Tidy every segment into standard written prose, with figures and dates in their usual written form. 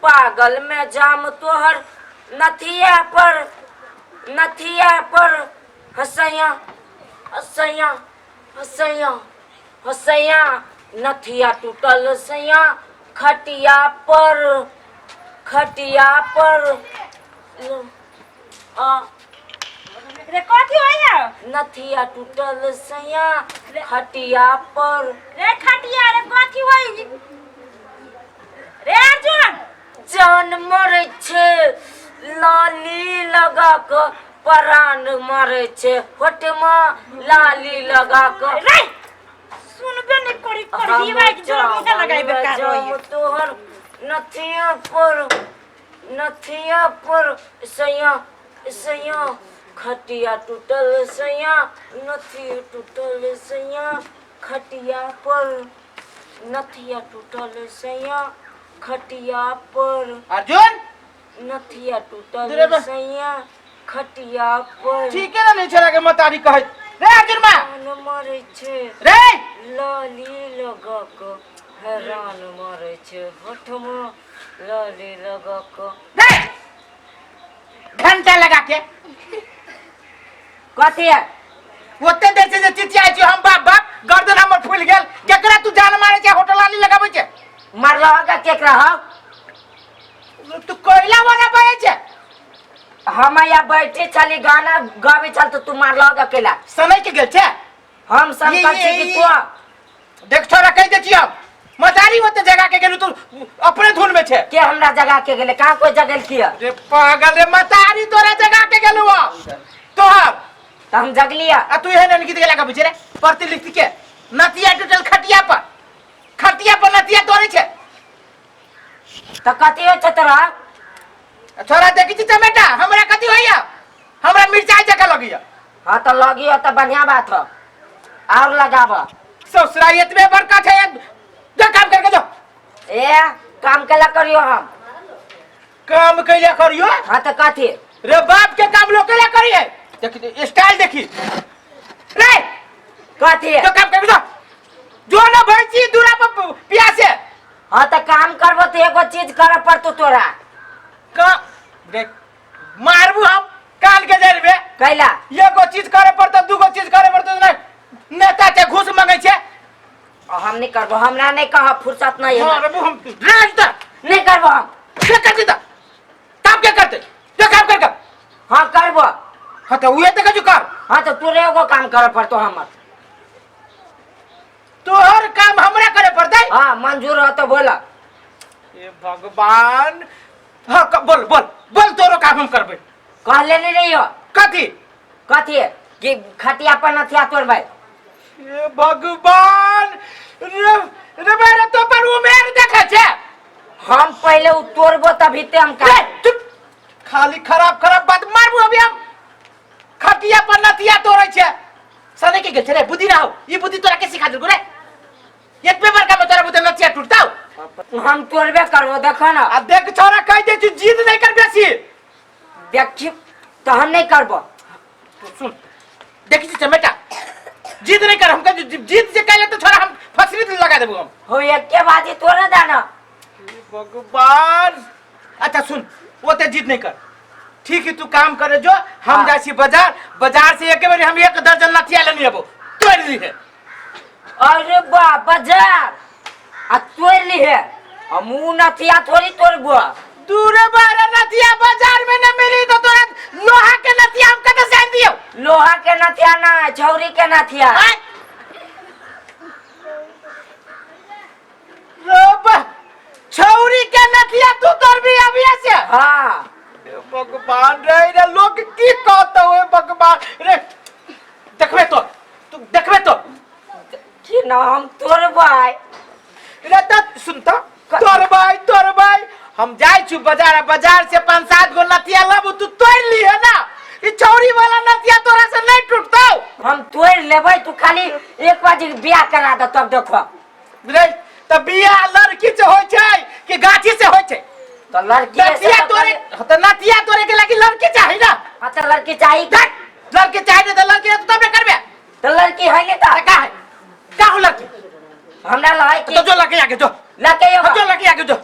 पागल में जाम तोहर नथिया पर, नथिया पर। हसैया हसैया हसैया हसैया, नथिया टूटल सैया खटिया पर, खटिया पर। आ रे कथी होइया? नथिया टूटल सैया खटिया पर। रे खटिया रे कथी होई रे अर्जुन? जान मरै छै लाली लगा कऽ, परान मरै छै होठमा लाली लगा कऽ। रे सुनबे नहीं करी करही बाइक जो मुंह लगाइबे कर रही। तोहर नथिया पर, नथिया पर सैया सैया, खटिया टूटल सैया, नथिया टूटल सैया खटिया पर, नथिया टूटल सैया खटिया पर। अर्जुन, नथिया टूटल दूरे बा। सैया खटिया पर। ठीक है ना, नहीं छोड़ा के मतारी कहै रे अर्जुन मा। जान मरै छै रे लाली लगा कऽ, हैरान मरै छै होठमा लाली लगा कऽ। रे घंटा लगा के कथी है? ओते देर से जे चिचियाइ छी हम बाप बाप, गर्दन हमर फूलि गेल। केकरा तू जान मारे छै, होटल लाली लगाबै छै? मारलह का केकरा हौ? तू कोयला वाला बजे छै। हम यहाँ बैठे छली, गाना गाबै छल तऽ तू मारलह अकेला। सनै के गेल छै। हम समकल छी कि तू? देख छोरा, कहि दै छी हम मतारी ओते जगह के गेलू, तू अपने धुन में छै। के हमरा जगा के गेले? कहाँ कोई जगल किया? रे पागल रे, मतारी तोरा जगह के गेलू तोहर। तऽ हम जगलिया। आ तू एहन गीत गेला के रे पढ़ती लिखती के नतिया टूटल खटिया पर, खटिया पर नतिया तोड़े छै। तऽ कथी होइ छै तोरा? छोरा देखी छी टमेटा, हमरा कथी होइया? हमरा मिर्चाई जका लगैया। हाँ तऽ लगियो तऽ बढ़िया बात हो, और लगाब। ससुरा एतबे बड़का छै, जा काम करके जो। ए काम केला करियो हम? काम कैला करियो? हाँ तऽ कथी? रे बाप के काम लोग कैला करिए? देखी स्टाइल देखी रे। कथी? जो काम करके जो, जो ना भैंसी दूरा पर प्यासे। हाँ तऽ काम करबो तऽ एगो चीज करे पड़तो तोरा। का देख मारबू हम कान के जड़ में। कैला? एगो चीज करे पड़तो, दूगो चीज करे पड़तो? नहीं, नेता के घूस मांगे छे। हम नहीं करबो, हमरा नहीं कह, फुर्सत नहीं है। मारबू हम राज त नहीं करबो हम। के करती त काम के करते? जो काम कर कर। हाँ करबो। हाँ तो उहे त कजु कर। हाँ तो तोरे एगो काम करे पड़तो हमर। तोहर काम हमरा करे पड़तै? हाँ मंजूर हो तो बोला। हे भगवान। हाँ बोल बोल बोल, तोरो काम हम करबै। कहले नहीं रही हो? कथी? कथी कि खटिया पर नथिया तोड़बै। हे भगवान रे रे मेरे तो पर उमेर देखै छै। हम पहले उ तोड़बो तभी ते हम रे का चुप, खाली खराब खराब बात मारबू अभी हम। खटिया पर नथिया तोड़ै छै सने के गेल छै रे? बुद्धि ना हो, ई बुद्धि तोरा के सिखा देलको रे? एतबे बड़का में तोरा बुद्धि नथिया टूटतौ? हम तोड़बे करबो, देखो ना। आ देख छोरा, कहि दे छी जिद नहीं कर बेसी। देखी तो हम नहीं करबो। तू सुन, देखी छी चमेटा, जिद नहीं कर। हम कह जिद से कहले तो छोरा हम फसरी लगा देबो हम। हो एके बाजी तोड़े दाना। भगवान। अच्छा सुन, ओते जिद नहीं कर, ठीक है? तू काम करे जो, हम हाँ। जाइ छी बाजार, बाजार से एके बेरी हम एक दर्जन लथिया लेने अबो, तोड़ ली है। अरे बा बाजार आ तोड़ ली है, हम ऊ नथिया थोड़ी तोड़बो। दूरे बारे नथिया बाजार में न मिली तो तोरा लोहा के नथिया हम कतऽ से आनि दियौ? लोहा के नथिया ना, छौरी के नथिया। आँय? रे बा, छौरी के नथिया तू तोड़बी अभी से? हाँ। हे भगवान रे, रे लोग की कहता हे भगवान रे। देखबे तो तू, देखबे तो। कि ना हम तोड़बै। रे त सुन त, तोड़बै तोड़बै। हम जाइ छी बाजार, आ बाजार से पाँच सात गो नथिया लाबू, तू तोड़ ली है ना। ई चौरी वाला नथिया तोरा से नहीं टूटतौ। हम तोड़ लेबै, तू खाली एक बाजी बियाह करा दे तब देखो। रे त बियाह लड़की से होइ छै कि गाछी से होइ छै? तो लड़की ऐसे नथिया तो तोड़े त नथिया तोड़े के लागी लड़की चाही ना? हाँ तो लड़की चाही। देख, लड़की चाही नहीं त लड़की है तो तबे करबे। तो लड़की है नहीं तो का है का हो लड़की? हमरा लड़की तो जो लड़की आगे जो लड़के हाँ, जो लड़की आगे जो।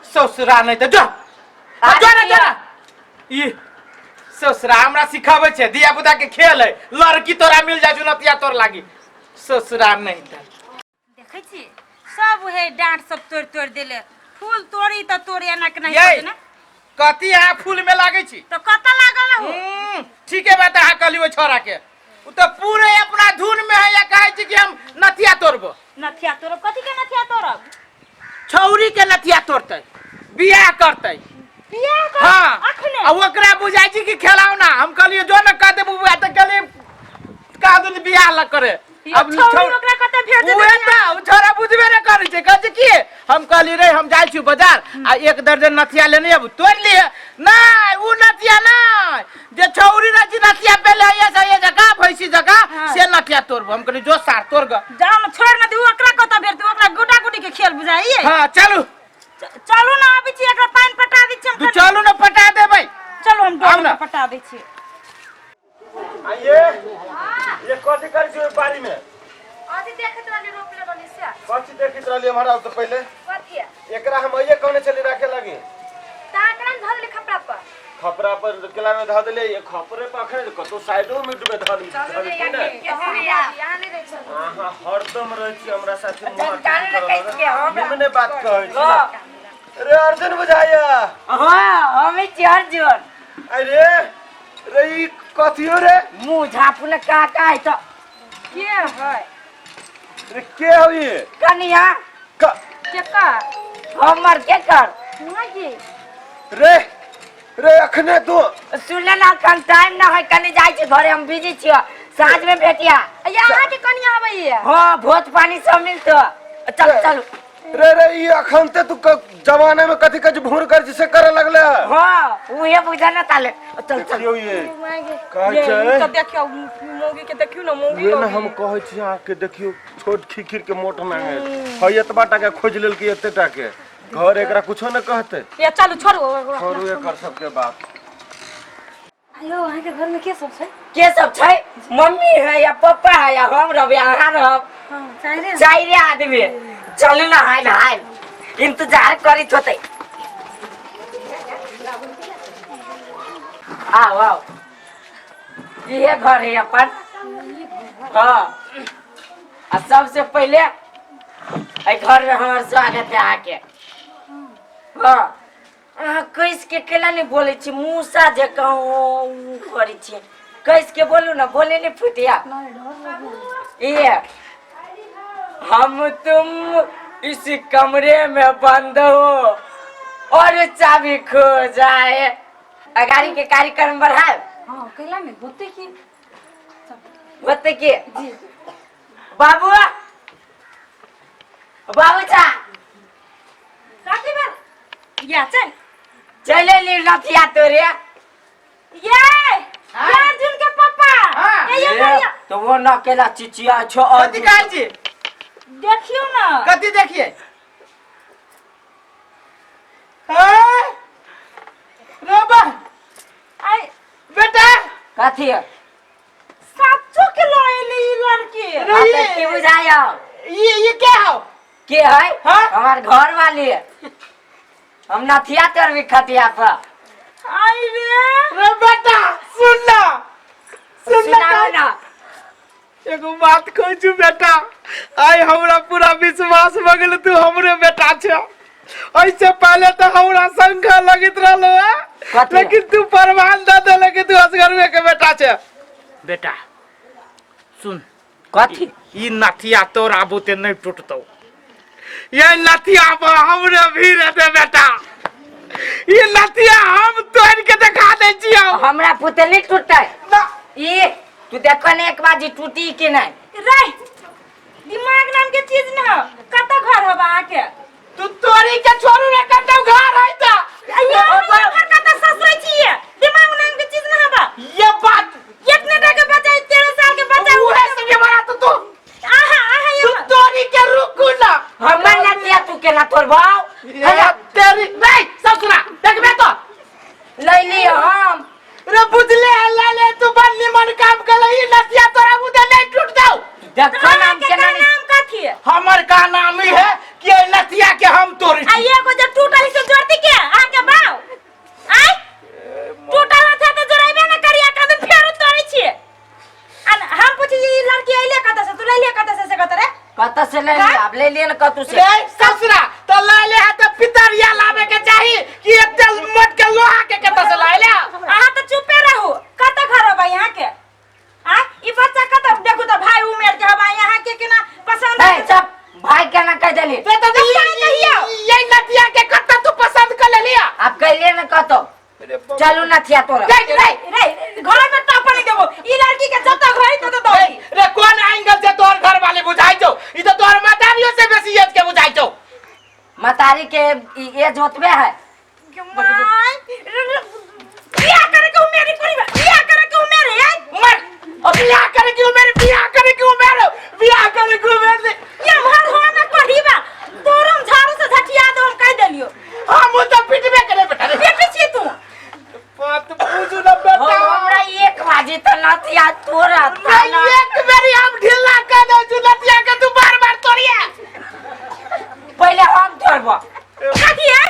ससुरा नहीं तो जो आ, जो ना जो ना ई ससुरा हमरा सिखाबै छै धिया पुता के खेल है लड़की तोरा मिल जाइ छौ नतिया तोर लागी ससुरा नहीं तो देखै छी सब उहे डाँट सब तोड़ि तोड़ि देले फूल तोड़ी तऽ तोड़े एना के नहीं यै तोड़े ना कथी अहाँ फूल में लागै छी तऽ कतऽ लागल हो ठीके बात अहाँ कहली ओहि छोरा के उ तऽ पूरे अपना धुन में है या कहै छी कि हम नथिया तोड़बो नथिया तोड़ब कथी के नथिया तोड़ब छौरी के नथिया तोड़तै बियाह करतै बियाह कर हाँ अखने आ ओकरा बुझाइ छै कि खेलाओ ना हम कहलियै जो ने कह देबू बुआ तऽ कहलियै कह दू बियाह ल करे अब छौरी ओकरा कतऽ भेज उहे तऽ उ छोरा बुझबे ने करै छै कहै छै की हम कहलियै रे हम जाइ छी बाजार आ एक दर्जन नथिया लेने आबू तोड़ि लिहे नहि उ नथिया नहि जे छौरी रहै छै नथिया पहिले ये से ये जगह भैंसी जगह हाँ। से नथिया तोड़बो हम कहलियै जो सार तोड़ ग जाओ ना छोड़ ना दू ओकरा कतऽ भेज दू ओकरा गुडा गुडी के खेल बुझाइए हाँ चलू चलू ना आबै छी एकरा पानि पटा दै छी हम तू कनि। चलू ने पटा देबै चलू हम आउ डोल ना। के पटा दै छी आइए ये कथी करै छी ओहि बाड़ी में अथी देखैत रहली रोपले रहली से कथी देखैत रहली हमरा से पहिले कथी एकरा हम आइए कहने छली राखे लगी ता एकरा ने धरली खपरा पर खपरा पर केला में धऽ देलियै ये खपरे पर अखन कतौ साइडो में डूबे धऽ देलकै ने यहाँ नहि रहै छल अहाँ हरदम रहै छी हमरा साथे मुँह जानकारी करऽ रखै छियै हमरा। निमने बात कहै छी अरे अर्जुन बुझाइया हाँ हम छी अर्जुन अरे रे ई कथियो रे मुँह झाँपू ने का का है तो के है रे के हो ये कनिया क- के कर हमर के कर माँ रे रे अखने तू सुनले ना अखन टाइम ना है कनी जाइ छी घरे हम बिजी छियो साँझ में भेटिया या अहाँके कनिया आबैया हाँ भोज पानी सब मिलतो चल चल रे रे ई अखन ते तू जमाने में कथी कथी भूर कर से करे लगले है हाँ उहे बुझा ना ताले चल चल देखियौ ये कहै छै तऽ देखियौ मौगी के देखियौ ने मौगी उहे ने हम कहै छी अहाँके देखियौ छोट खिखिर के मोट मांगे है एतबा टाका खोजि लेलकै एते टाके घर एकरा कुछो ने कहते या चलू छोड़ू छोड़ू एकर सबके बात हेलो अहाँके घर में के सब छै के सब छै मम्मी है या पप्पा है या हम रहब या अहाँ रहब हाँ चाहे चारि आदमी चलू ना हाय हाय इंतजार करित होते आओ आओ इहे घर है अपन हाँ आ सबसे पहले एहि घर में हमर स्वागत है अहाँके हाँ अहाँ कैस के केला नहीं बोले छी मूसा जकाँ ऊ करै छी कैस के बोलू ना बोले नहीं फुटिया ये हम तुम इस कमरे में बंद हो और चाबी खो जाए अगाड़ी के कार्यक्रम बढ़ाए हाँ कैला में होते की होते के बाबू बाबू चा काकी बेर या चल चले ली रथिया तोरे ये ये अर्जुन के पापा हाँ। ये ये भैया तो वो न केला चिचिया छो कथी कहै छी देखियो ना कथी देखिए हैं? रे बा आई बेटा कथी साचो के लएले ई लड़की रे हाँ, ये तो की बुझायो ये क्या हो के है हाँ? हमार घर वाली है हम नथिया तोर भी खटिया पर आई रे रे बेटा सुन ना सुन ना सुनाओ ना एगो बात कहै छु बेटा आइ हमरा पूरा विश्वास भऽ गेल तू हमरे बेटा छ ऐसे पहले तो हमरा शंका लगैत रहलो है कथी? लेकिन तू प्रमाण दे देले कि तू असगरवे के बेटा छ बेटा सुन कथी ई नथिया तोरा बुते नहीं टूटतौ ये नथिया पर हमरे भीड़ हेतै बेटा ई नथिया हम तोड़ के देखा दै छियौ हमरा पुते नहीं टूटतै ना ई तू देखो ने एक बार जी टूटी कि नहीं रे दिमाग नाम के चीज न हो कत घर हो अहाँके तू तोरी के छोड़ू रे कतौ घर है त ये घर कत ससुर छियै दिमाग नाम के चीज न हबा ये बात इतने टा के बच्चा 13 साल के बच्चा उहे से बड़ा तो तू आहा आहा तू ये तोरी के रुकू ना हमर नथिया तू केना तोड़बाव ये तेरी नहीं सब सुना देखबे तो लैली हम रे बुझले हल्ला ले तू बड़ निमन काम कर ई नथिया तोरा मुदे नहीं टूट जाओ देखो नाम के केना नाम कथी है हमर का नाम ई है कि ए नथिया के हम तोड़ी आ एगो जे टूटल से कतऽ से ले लिअ? आब ले लिअ ने कतौ से। रे ससुरा तो ला ले हा तो पितरिया लावे के चाही कि एते मोट के लोहा के कत से लाए ले? अहाँ तऽ चुपे रहू। कतऽ घर हबै अहाँके? आ ई बच्चा कतऽ? देखू तऽ भाई उमेर के हबै अहाँके, केना पसंद? हे सब भाई केना कह देली? ते तो कहियौ। ये नतिया के कत तू पसंद कर ले लिया? आब कहलिए ने कतौ। चलू नथिया तोरा। रे रे। रे, घर में टॉपर नहीं देबो ई लड़की के, जतऽ घर ततऽ दौड़ी। रे, कोन एंगल से तोहर घर वाले बुझाई छौ? ई तो तोहर मातारियो से बेसी एज के बुझाई छौ। मतारी के ई एज ओतबे है। My, बियाह करे के उमेर कोनी बा, बियाह करे के उमेर है। मर अब बियाह करे की उम्र, बियाह करे की उम्र, बियाह करे की उम्र से। ये भर हो ना पढ़ीबा, तोरम झाड़ू से झटिया दो, हम कह देलियो। हम तो पिटबे करे बेटा रे। बेटी छी तू। बात बुझू ना बेटा। हमरा एक बाजी तऽ नथिया तोरा। नहीं, एक बेरी हम ढीला कर दो जो नतिया के तू बार बार तोड़िए। पहिले हम तोड़बो। कथी है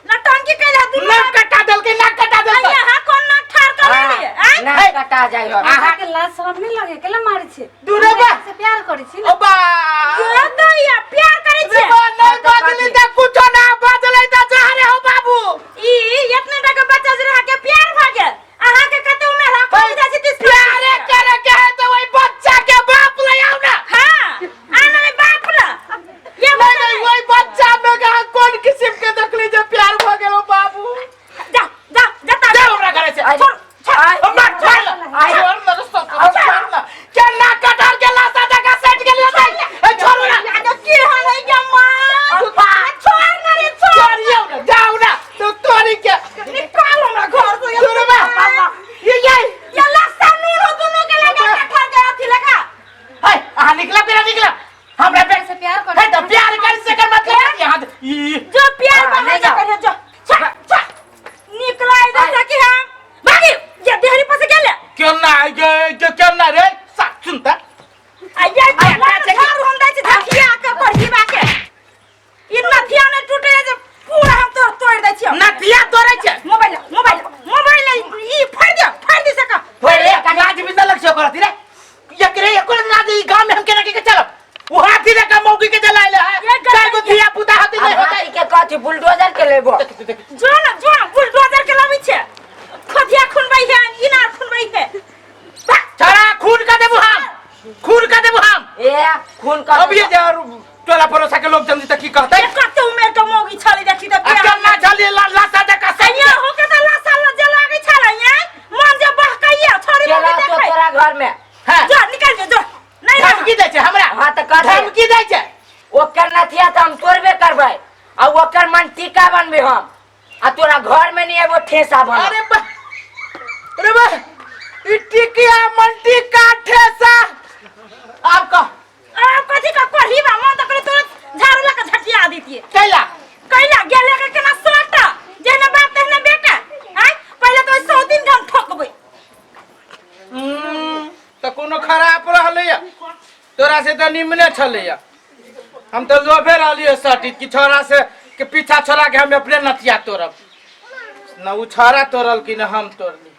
नटंकी कैला दुनू? नाक कटा देलकै, नाक कटा देलकै। यहाँ कोन नाक ठार कर लेलिए? आँय? ना कटा जाइ हो। अहाँके लाज शरम नहि लगे? केला मारै छी? दूरे बा। से प्यार करै छी ने। ओ बा। ये दैया प्यार करै रे छै। बा, नहीं बजली त कुछो ना बजलै त जा रे हो बाबू। ई इतने टा के बच्चा जे अहाँके प्यार भऽ गेल, अहाँके कते उमेर है? कोन जाइ छी 30? प्यारे करे के है तो वही बच्चा के बाप ले आओ ना। हाँ, आना में बाप ला ये नहीं बच्चा। नहीं, वही बच्चा में कहा कोन किस्म के देखली जे प्यार भ गेलो बाबू? जा जा जता। जा हमरा घरे से। आइ। छोड़। आइ। मार, छोड़ ना। आइ। छोड़ ना रे ससुर, छोड़ ना। के नाक कटार के लाशा जगह सेट गेलियो ते? ए, छोड़ू ना। या की हाल है गे माँ? छोड़ ना रे, छोड़। छोड़ियो ना, जाओ ना तो तोरी के। निकाल हमरा घर से। छोड़ो बा। ये ये ये लस्सा नून हो दोनों के लगा कठर के अथी लगा। हे, अहाँ निकला तेरा, निकला हमरा पे से प्यार करै। हे, तो प्यार कर से कर मतलब यहाँ ई जो प्यार हाँ, बना नहीं जा जाओ। करे जो छा छा निकला इधर से कि हम भागी ये देहरी पर से गेले। क्यों ना ये ये क्यों ना रे सा सुनता? आ ये झाड़ू हम दै छी धकिया के पढ़ीबा के, ई नथिया नै टूटे जे पूरा हम तोड़ तोड़ दै छियै। नथिया तोड़ै छै। मोबाइल, मोबाइल, मोबाइल ई फाड़ दे, फाड़ दे सका। ओए, लाज भी त लग छो करती रे एकरे एको लाज। ई गांव में हम केना के चलब? वो हाथी रे का मौगी के जलाइले है। ये गलत। चार गो धिया पुता हाथी आब नहीं होतै। हाथी के कथी, बुलडोजर के लेबो। जो न जो न बुलडोजर के लबै छै, खदिया खुनबै है, इनार खुनबै है। छड़ा खून का देबू हम, खून का देबू हम। ए, खून कर। अभी जे और टोला पड़ोसा के लोग जल्दी तक की कहतै? ये कते उमेर के मौगी छली देखी त। आ केना झली ला लाशा जका से। यहाँ हो के त लाशा ल जे लागै छलै यहाँ मन जे बहकैया छोरी केला मौगी तो देखै। तोरा घर में। हां। जो निकल जो, जो नहीं रह। धमकी दै छै हमरा? हाँ तऽ कर दे। धमकी दै छै। ओकर नथिया तऽ हम तोड़बे करबै आ ओकर मन टीका बनबे हम आ तोरा घर में नहीं एगो ठेसा बन। अरे बा, अरे बा, ई टिकिया मंटी का ठेसा आप कह। आ कथी का कहिबा? मन त करे तोरा झाड़ू लके झटिया दितिए। कैला? कैला गेले के केना सटा, जेहने बाप तेहने बेटा। आय, पहिले तो 100 दिन हम ठोकबै। तऽ कोनो खराब रहलैया तोरा से तऽ निमने छलैया। हम तऽ लोभे रहलियै सटी कि छोरा से के पीछा छोड़ा के हम अपने नथिया तोड़ब न। उ छोरा तोड़ल कि न हम तोड़ली।